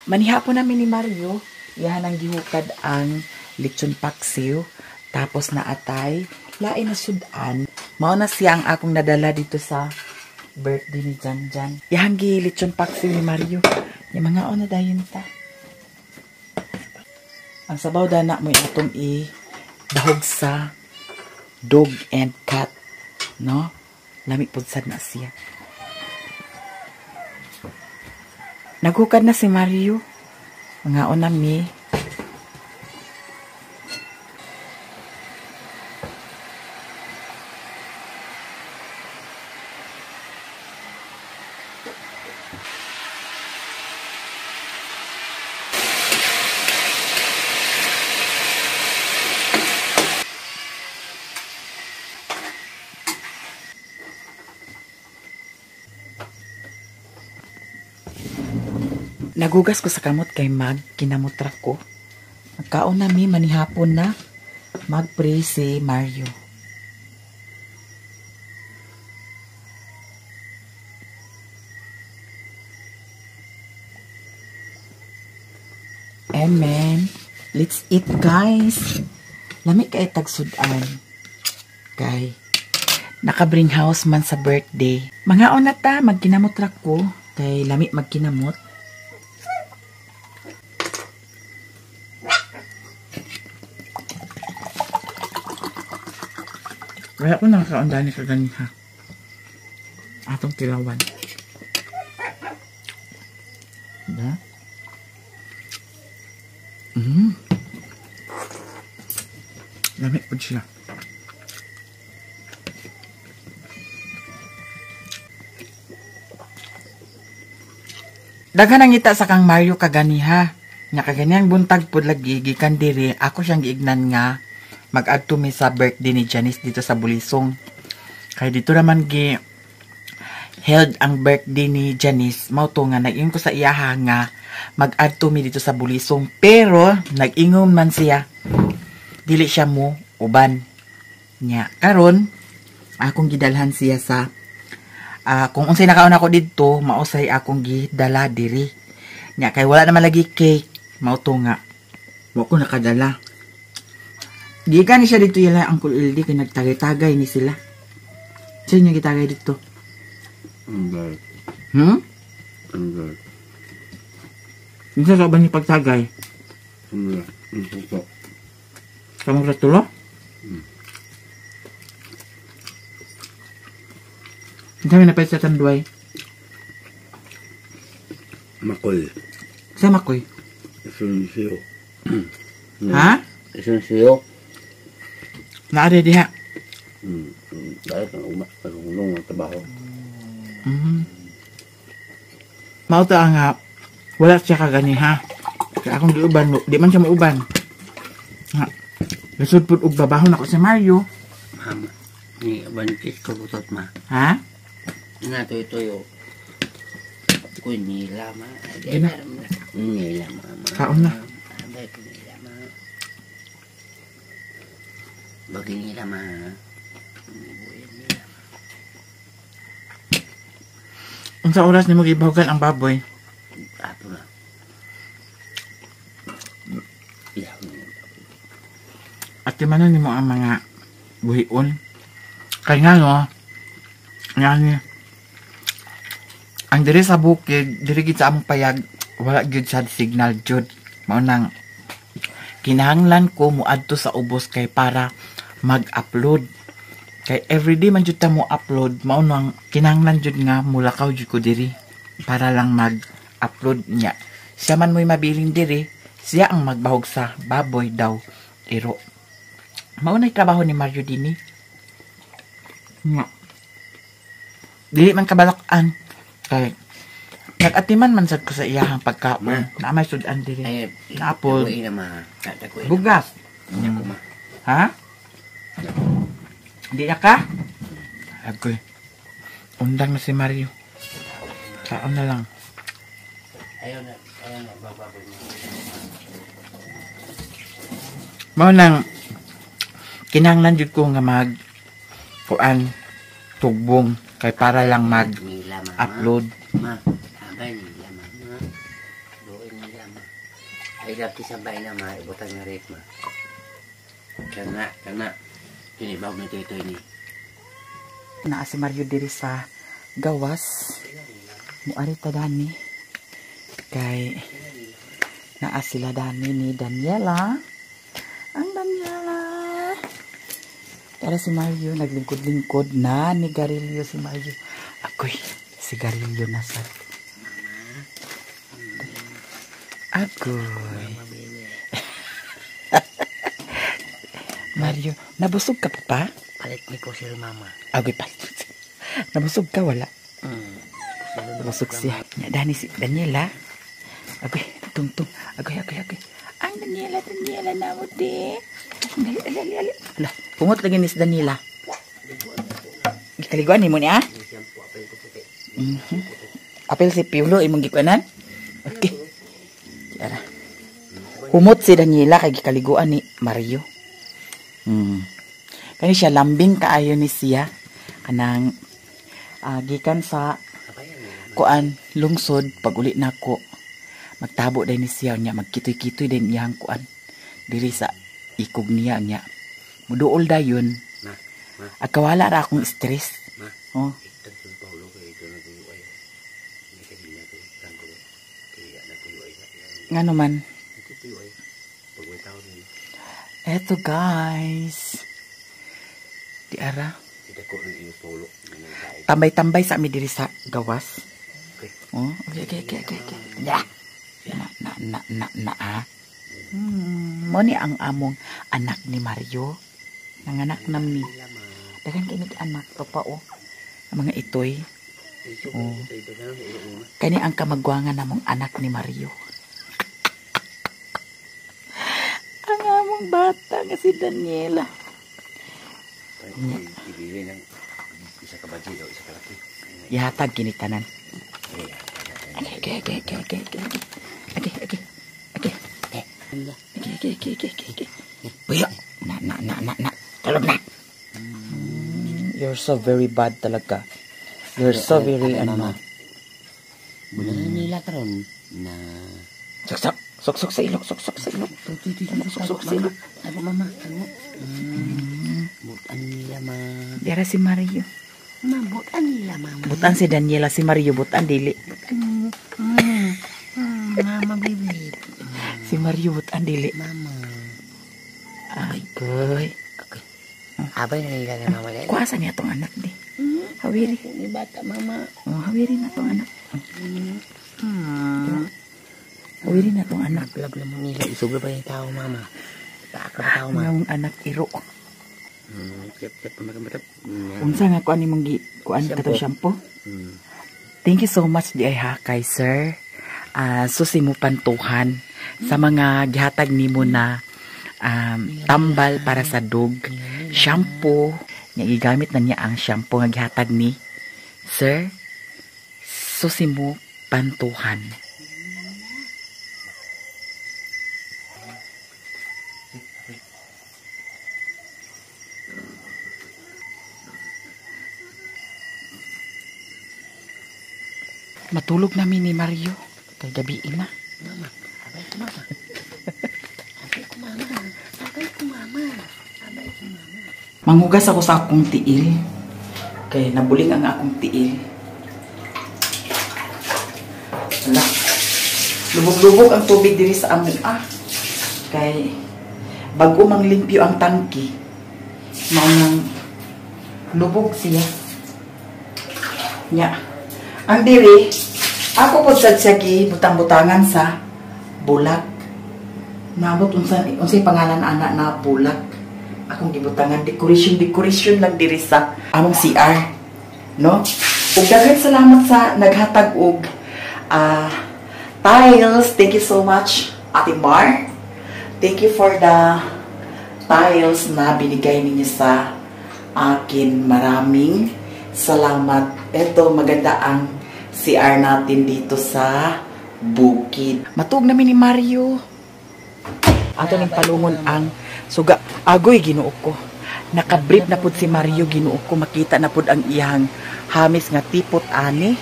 Manihapon namin ni Mario, iyahan ang gihukad ang lechon paksiw, tapos na atay, lain na sudan. Mao na siya ang akong nadala dito sa birthday ni Janjan. Iyahang gi lechon paksiw ni Mario. Yung mga ona dayon ta. Ang sabaw dana mo atong i dahog sa dog and cat, no? Lami pud sad na siya. Naghukad na si Mario. Mga ona mi. Nagugas ko sa kamot kay mag kinamutra ko. Magkaon na mi manihapon na magpray si Mario. Amen. Let's eat, guys. Lami kay tagsudan. Kay naka-bring house man sa birthday. Mangaon na ta magkinamutra ko kay lami magkinamot. Wala ko nakakaundan ni kaganiha. Atong tilawan. Diba? Lami po siya. Daghan ang ngita sa kang Mario kaganiha. Nga kaganihang buntag po lagi, gikan diri, ako siyang giignan nga mag-adto mi sa birthday ni Janice dito sa Bulisong. Kay dito naman gi held ang birthday ni Janice, mao to nga nag-ingon ko sa iyaha nga mag-adto mi dito sa Bulisong, pero nag-ingon man siya dili siya mo uban. Nya karon akong gidalhan siya sa kung unsay nakaon ako didto, mausay akong gidala diri. Nya kay wala naman lagi cake, mao to nga wa ko nakadala. Gikan ni siya dito yala Uncle Ildi kay nagtagay-tagay ni sila. Sino niya gitagay dito? Anggal. Anggal. Unsa sa ba ni pagtagay? Anggal. Anggal. Kamu sa tulo? Unsa may napay sa Tanduay? Makoy. Sa Makoy? Isunsiyo. Ha? Isunsiyo. Naari diha. Dahil kang uma, kang ang trabaho. Mao ta nga wala siya kaganiha. Kaya akong giuban, di man siya mauban. Ha. Lisod pud og babahon ako si Mario. Mama, ni abantis ko butot ma. Ha? Na tuyo-tuyo. Kuy nila ma. Gina. Nila ma. Kaon na. Abay ko nila ma. Bagi nila ma. Unsa oras nimo gibahugan ang baboy? Ato na. At manon nimo ang mga buhion. Kay nga no, ngani ang diri sa bukid, diri gid sa among payag, wala gyud sad signal jud. Mao nang kinahanglan ko moadto sa ubos kay para mag-upload. Kay everyday man jud ta mo upload, mao nang kinahanglan jud nga mulakaw jud ko diri para lang mag-upload niya. Siya man mo'y mabiling diri, siya ang magbahog sa baboy daw iro. Mao na'y trabaho ni Mario dinhi. Nga. Dili man kabalak-an. Kay nag-atiman man sad ko sa iyahang pagkaon. Ma. Naa may sud-an diri. Ay, Naapol. taguin na, ma. Taguin na. Bugas. Hindi ako, ma. Ha? Di na ka? Agoy. Undang na si Mario. Kaon na lang. Ayaw na, ayaw na, bababoy mo. Mao nang kinahanglan jud ko nga mag kuan tugbong kay para lang mag Nila, ma. upload. Ma, abay nila, ma. Doon nila, Ma. Ay, love sa bahay na, ma. Ibutang nga rate, ma. Kana, kana. Kini, bawag na ito ni. Naa si Mario diri sa gawas. Muari ta dani. Kay naa sila dani ni Daniela. Ang Daniela. Tara si Mario naglingkod-lingkod na ni Garillo si Mario. Agoy, si Garillo na sa. Agoy. Mario, nabusog ka pa pa? Palit ni ko si mama. Agoy, palit. Nabusog ka, wala? Nabusog siya. Dani si Daniela. Agoy, tungtong. Agoy, agoy, agoy. Ang Daniela, Daniela na mo di. Dali, dali, dali, dali. Ala, pungot lagi ni si Daniela. Gikaliguan ni mo niya? Apel si Piolo, imong gikuanan? Okay. Kiara. Humot si Daniela kay gikaliguan ni Mario. Kani siya lambing kaayo ni siya kanang gikan sa kuan lungsod pag uli nako magtabo day ni siya nya magkitoy-kitoy din iyang kuan diri sa ikog niya nya muduol dayon. Ma, ma. Agkawala ra akong stress. Ma. Oh. Ngano man? Eto guys. Di ara. Tambay-tambay sa ami diri sa gawas. Okay. Oh, okay, okay, okay, okay, okay. Ya. Na na na na na ah. Mo ni ang among anak ni Mario. Nanganak nam ni. Daghan kay mig anak to pa oh. Ang mga itoy. Oh. Kani ang kamagwangan namong anak ni Mario. Ang among bata nga si Daniela. Ibili ng isa ka baji o isa ka laki. Ihatag kini tanan. Okay, okay, okay, okay, okay, okay. Okay, okay. Okay. Okay, okay, okay, okay, okay, okay. Buyo. Na, na, na, na, na. Tulog na. You're so very bad talaga. You're so very ano. Muna nila karon na Suksok. Suksok sa ilok, suksok sa ilok. Suksok sa ilok. Ako mama, ano? Butan nila ma. Dira si Mario. Ma, butan nila mama. Butan si Daniela, si Mario butan dili. Butan. Mama baby. Si Mario butan dili. Mama. Agoy. Okay. Abay na nila na mama. Kuasa niya tong anak di. Hawiri. Ni bata mama. Oh, hawiri na tong anak. Hawiri na tong anak. Naglag na mo nila. Isubra pa yung tao mama. Taaka pa tao ma. Ang anak iro. Tip tip pamagambatap. Unsa nga kuan nimong gi kuan kato shampoo? Thank you so much di ay ha kay sir. Susi mo pantuhan sa mga gihatag nimo na tambal para sa dog, shampoo. Nya gigamit na niya ang shampoo nga gihatag ni Sir Susimo Pantuhan. Matulog namin ni Mario kay gabi na. Mama, abay ko mama. Abay ko mama. Abay ko mama. Abay ko mama. Manghugas ako sa akong tiil. Kay nabuling ang akong tiil. Wala. Lubog-lubog ang tubig diri sa amon ah. Kay bago mang limpyo ang tangki, mao nang lubog siya. Nya. Ang diri, ako pod sad siya gi butang-butangan sa bulak. Nabot unsay pangalan ana na bulak. Akong gibutangan decoration, decoration lang diri sa among CR, no? Ug daghan salamat sa naghatag og tiles. Thank you so much, Ate Mar. Thank you for the tiles na binigay ninyo sa akin. Maraming salamat. Eto, maganda ang CR natin dito sa bukid. Matuog namin ni Mario. Ato ning palungon ang suga. Agoy, Ginoo ko. Nakabrief na pud si Mario, Ginoo ko. Makita na pud ang iyang hamis nga tipot ani.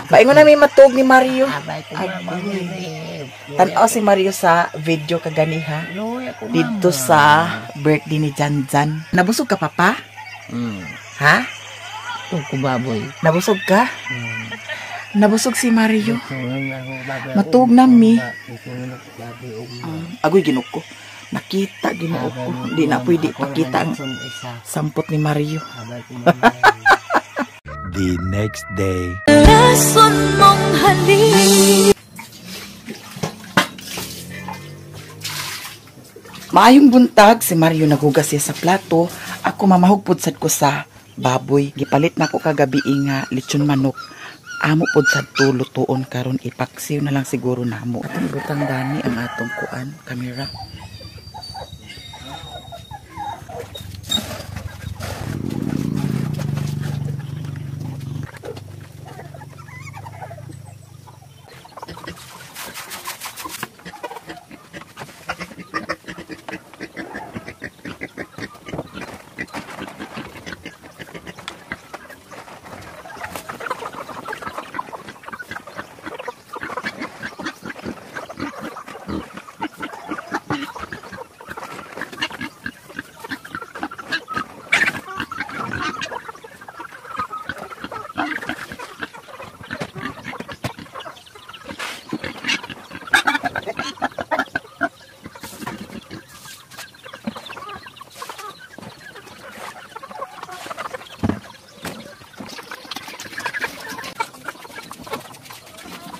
Paingon na may matug ni Mario. Tan-aw si Mario sa video kaganiha. Dito sa birthday ni Janjan. Nabusog ka, Papa? Ha? Ko baboy. Nabusog ka? Nabusog si Mario. Matug na mi. Agoy Ginoo ko. Nakita Ginoo ko. Di na pwede pakita ang sampot ni Mario. The next day. Rason mong halik. Maayong buntag, si Mario naghugas siya sa plato. Ako mamahugpod sad ko sa baboy. Gipalit na ko kagabi nga lechon manok. Amo pod sad to lutuon karon, ipaksiw na lang siguro namo. Atong butang dani ang atong kuan kamera.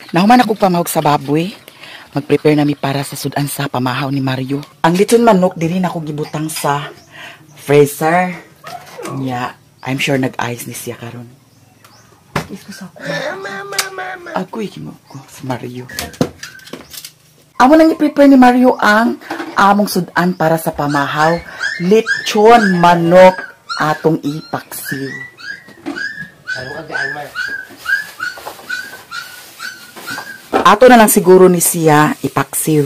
Nahuman ako pamahog sa baboy. Mag-prepare nami para sa sudan sa pamahaw ni Mario. Ang lechon manok diri na ako gibutang sa freezer. Nya, I'm sure nag-ice ni siya karon. Kiss ko sa ako. Agoy Ginoo ko si Mario. Amo nang i-prepare ni Mario ang among sudan para sa pamahaw. Lechon manok atong ipaksiw. Ato na lang siguro ni siya ipaksiw.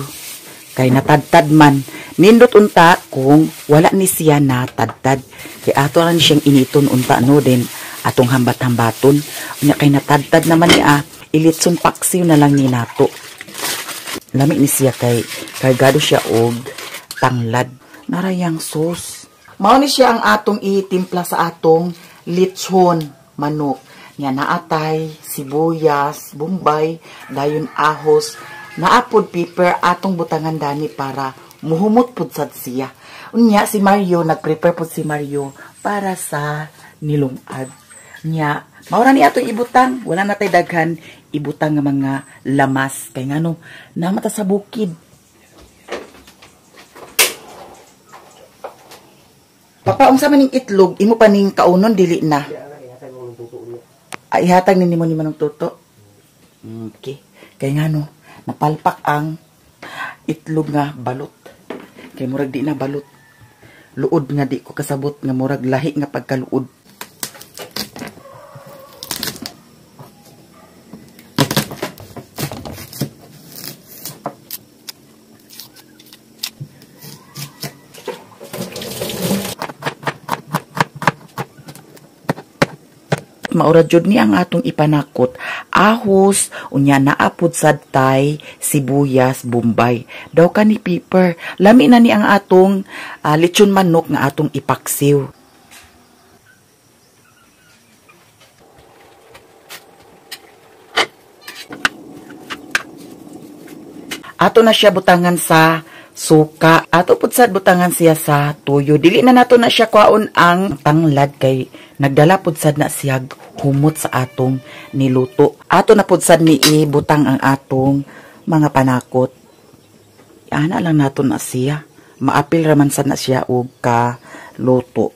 Kay natadtad man. Nindot unta kung wala ni siya natadtad. Kay ato lang siyang initon unta no din atong hambat-hambaton. Unya kay natadtad naman niya, ilitson paksiw na lang ni nato. Lami ni siya kay kargado siya og tanglad. Narayang sauce. Mao ni siya ang atong itimpla sa atong litson manok. Nya naatay, sibuyas, bombay, dayon ahos, naapod pepper atong butangan dani para muhumot pud sad siya. Unya si Mario nagprepare pud si Mario para sa nilungag. Nya mao ra ni atong ibutang, wala na tay daghan ibutang nga mga lamas kay ngano namata sa bukid. Papa, unsa man ning itlog imo pa ning kaunon dili na? Ay, ihatag ni nimo ni manong tuto. Okay. Kay ngano napalpak ang itlog nga balot. Kay murag di na balot. Luod nga di ko kasabot nga murag lahi nga pagkaluod. Maura jud ni ang atong ipanakot, ahos, unya naapod sad tay, sibuyas, bombay. Daw ka ni pepper. Lami na ni ang atong lechon manok nga atong ipaksiw. Ato na siya butangan sa suka. Ato pud sad butangan siya sa tuyo. Dili na nato na siya kwaon ang tanglad kay nagdala pud sad na siya humot sa atong niluto. Ato na pud sad ni ibutang ang atong mga panakot. Ana lang nato na siya. Maapil ra man sad na siya og kaluto.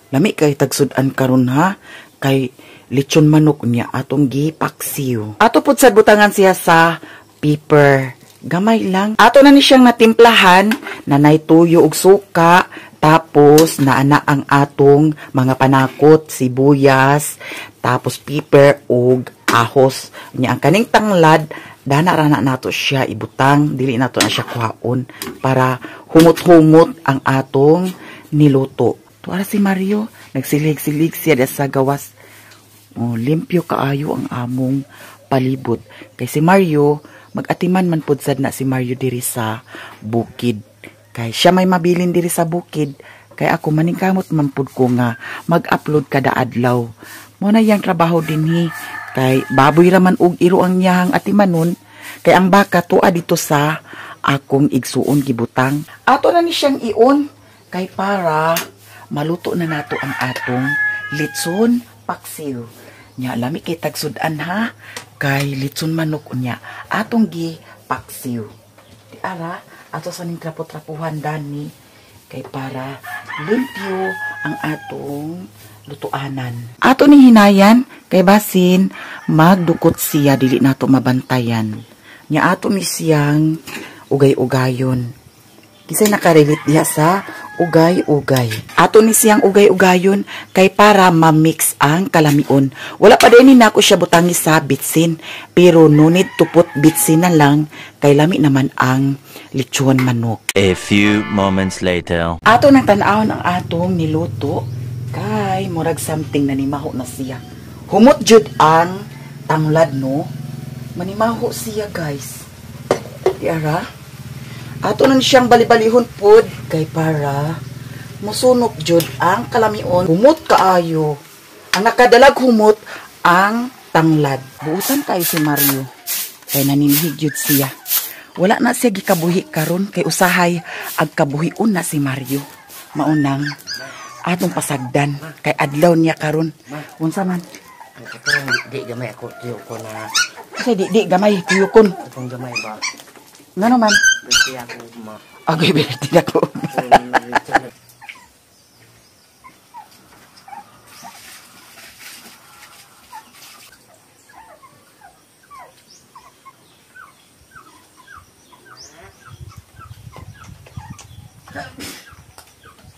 Lami kay tagsud-an karon ha kay lechon manok niya atong gipaksiw. Ato pud sad butangan siya sa pepper. Gamay lang. Ato na ni siyang natimplahan, nanay tuyo og suka, tapos naana ang atong mga panakot, sibuyas, tapos pepper og ahos. Nya ang kaning tanglad, dana ra na nato siya ibutang, dili nato na siya kuhaon para humot-humot ang atong niluto. Tuara si Mario, nagsilig-silig siya sa gawas. Oh, limpyo kaayo ang among palibot. Kay si Mario, mag-atiman man pud sad na si Mario diri sa bukid. Kay siya may mabilin diri sa bukid. Kay ako maningkamot man pud ko nga mag-upload kada adlaw. Mo na iyang trabaho dinhi. Kay baboy ra man og iro ang iyang atimanon. Kay ang baka tuwa dito sa akong igsuon gibutang. Ato na ni siyang ion kay para maluto na nato ang atong litson paksiw. Nya lami kay tagsud-an ha, kay litson manok unya atong gi paksiw. Di ara ato sa ning trapo-trapuhan dani kay para limpyo ang atong lutuanan. Ato ning hinayan kay basin magdukot siya dili nato mabantayan. Nya ato ni siyang ugay-ugayon. Kisay nakarelate diha sa ugay-ugay. Ato ni siyang ugay-ugayon kay para ma-mix ang kalamion. Wala pa din nako siya butangi sa bitsin, pero no need to put bitsin na lang kay lami naman ang lechon manok. A few moments later. Ato nang tan-awon ang atong niluto kay murag something na nimaho na siya. Humot jud ang tanglad no. Manimaho siya guys. Di ara. Ato na siyang bali-balihon pod kay para musunok jud ang kalamion. Humot kaayo. Ang nakadalag humot ang tanglad. Buutan kayo si Mario kay naninhig jud siya. Wala na siya gikabuhi karon kay usahay ag kabuhion na si Mario. Maunang atong pasagdan kay adlaw niya karon. Unsa man? Ang katong di gamay ako tiyo ko na. Kasi di gamay tiyokon. Akong gamay ba? Ngano man? Birthday ako ma. Agoy birthday ako.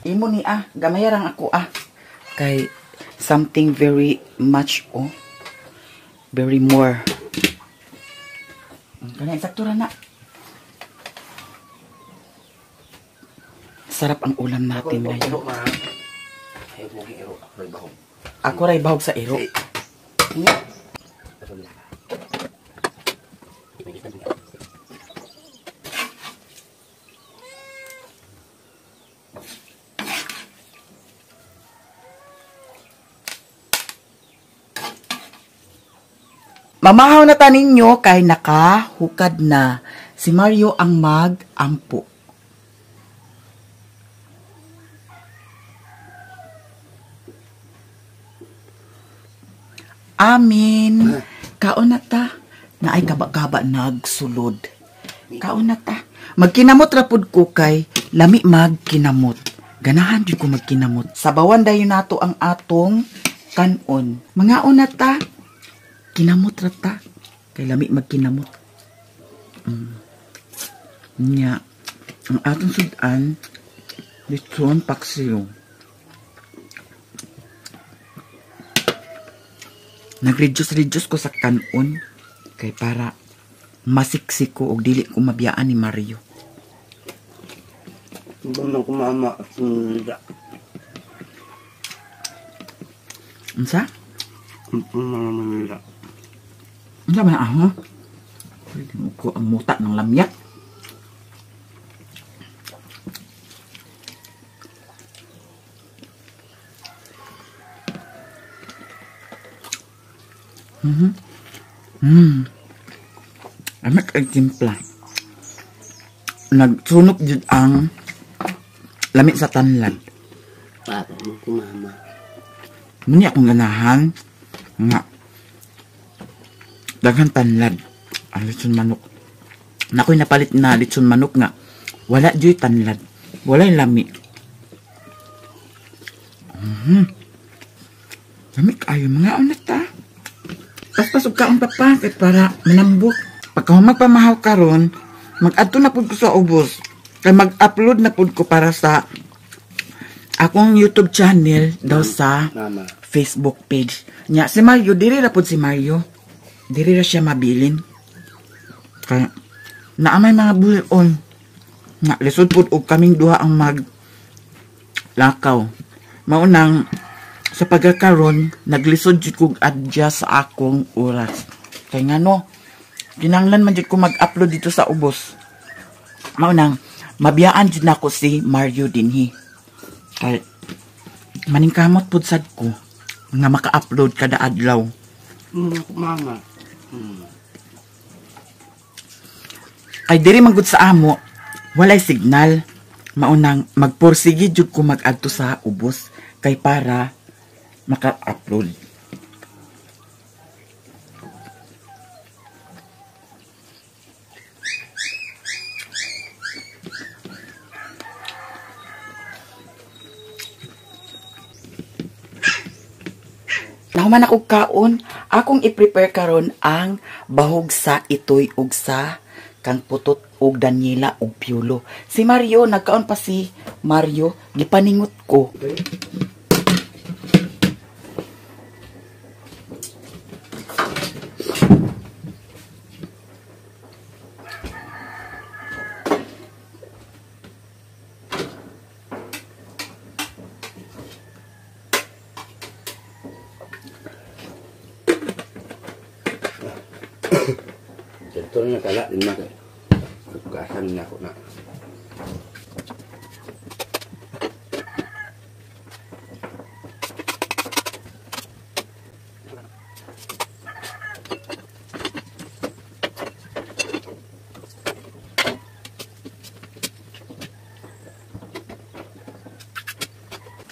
Imo ni ah, gamay rang ako ah. Kay something very much oh. Very more. Kana sakto ra na. Sarap ang ulam natin ngayon. Ako ray bahog sa iro. Mamahaw na ta ninyo kay nakahukad na. Si Mario ang mag-ampo. Amin. Kaon na ta. Naay kaba-kaba nagsulod. Kaon na ta. Magkinamot ra pud ko kay lami magkinamot. Ganahan jud ko magkinamot. Sabawan dayon nato ang atong kanon. Mangaon na ta. Kinamot ra ta. Kay lami magkinamot. Nya ang atong sudan lechon paksiw. Nag-reduce-reduce ko sa kanon kay para masiksik ko og dili ko mabiyaan ni Mario. Ibang ko mama at nila. Unsa? Mama nila. Unsa man aho? Ko ang muta ng lamyak. Amak ay timpla. Nagsunok jud ang lami sa tanlad. Papa mo kumama. Muni akong ganahan nga daghan tanlad ang litson manok. Nakoy napalit na litson manok nga wala juy tanlad. Walay lami. Lami kaayo mga unat ta. Paspasog kaon papa kay para manambok. Pagka magpamahaw karon, mag-adto na pud ko sa ubos. Kay mag-upload na pud ko para sa akong YouTube channel daw sa Mama. Facebook page. Nya si Mario diri ra pud si Mario. Diri ra siya mabilin. Kaya naa may mga buhion. Nga lisod pud og kaming duha ang mag lakaw. Maunang sa pagkakaron naglisod jud kog adjust sa akong oras. Kay ngano, kinahanglan man jud ko mag-upload dito sa ubos. Maunang mabiyaan jud nako si Mario dinhi. Kay maningkamot pud sad ko nga maka-upload kada adlaw. Mama. Kay diri man gud sa amo, walay signal. Maunang magpursige jud ko mag-adto sa ubos kay para maka-upload. Nahuman ako kaon, akong i-prepare karon ang bahog sa itoy ug sa kang putot og Daniela og Piolo. Si Mario, nagkaon pa si Mario, gipaningot ko. Ito na kala din na kay. Hugasan na ako na.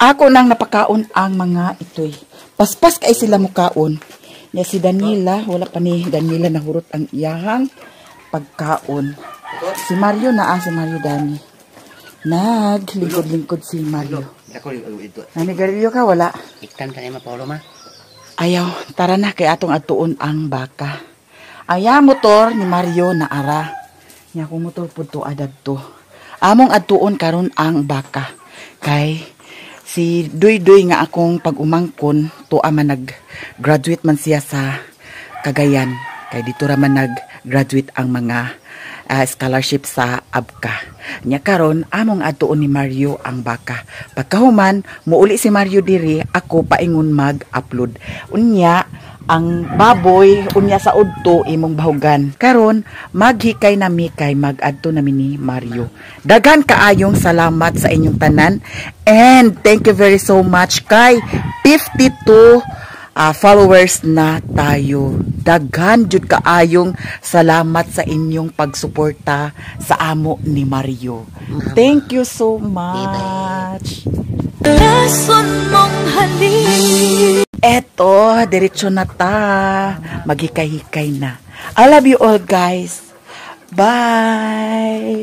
Ako nang napakaon ang mga itoy. Paspas kay sila mukaon. Nya si Daniela, wala pa ni Daniela nahurot ang iyahang pagkaon. Si Mario na si Mario Dani. Naglingkod-lingkod si Mario. Nanigarilyo ka wala? Iktan ka ni Paulo ma. Ayaw, tara na kay atong atuon ang baka. Aya motor ni Mario na ara. Nya akong motor pud to adad to. Among atuon karon ang baka. Kay si Duy-Duy nga akong pag-umangkon, tuwa man nag-graduate man siya sa Cagayan. Kay dito ra man nag-graduate ang mga scholarship sa ABCA. Nya karon among atuon ni Mario ang baka. Pagkahuman, muuli si Mario diri, ako paingon mag-upload. Unya ang baboy, unya sa udto imong bahugan. Karon maghikay nami kay mag-adto nami ni Mario. Daghan kaayong salamat sa inyong tanan and thank you very so much kay 52 followers na tayo. Daghan jud kaayong salamat sa inyong pagsuporta sa amo ni Mario. Thank you so much. Rason mong halik. Eto, diretso na ta. Maghikay-hikay na. I love you all, guys. Bye!